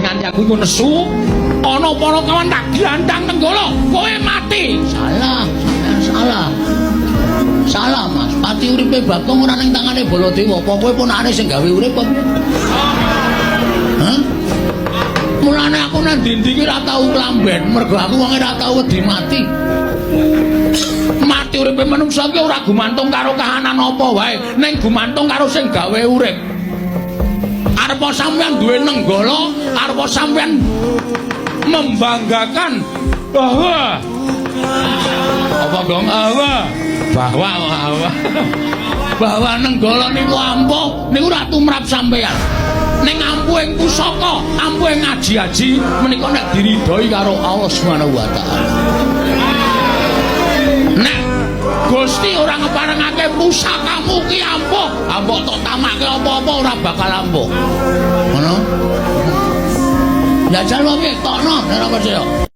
Nganti aku iku nesu, ana para kawan tak glandang Nenggala, kowe mati. Salah, sampean salah. Salah, Mas. Pati uripe Bagong ora ning tangane Baladewa. Apa kowe ponakane sing gawe urip apa piye? Hah? Mulane aku nang ndi-ndi ki ora tau klamben, mergo aku wonge ora tau wedi mati. Mati uripe manungsa ki ora gumantung karo kahanan apa wae, ning gumantung karo sing gawe urip. Arepa sampeyan duwe Nenggala, arepa sampeyan membanggakan bahwa apa, Gong? Bahwa bahwa bahwa Bahwa Nenggala niku ampuh, niku ora tumrap sampeyan. Ning ampuhing pusaka, ampuhing aji-aji menika nek diridhoi karo Allah Subhanahu wa taala. Nek Gusti ora ngeparengake pusakamu ki ampuh, ampuh tok tamake apa-apa ora bakal ampuh. Ngono? Jajal wae tokno nek ora percaya.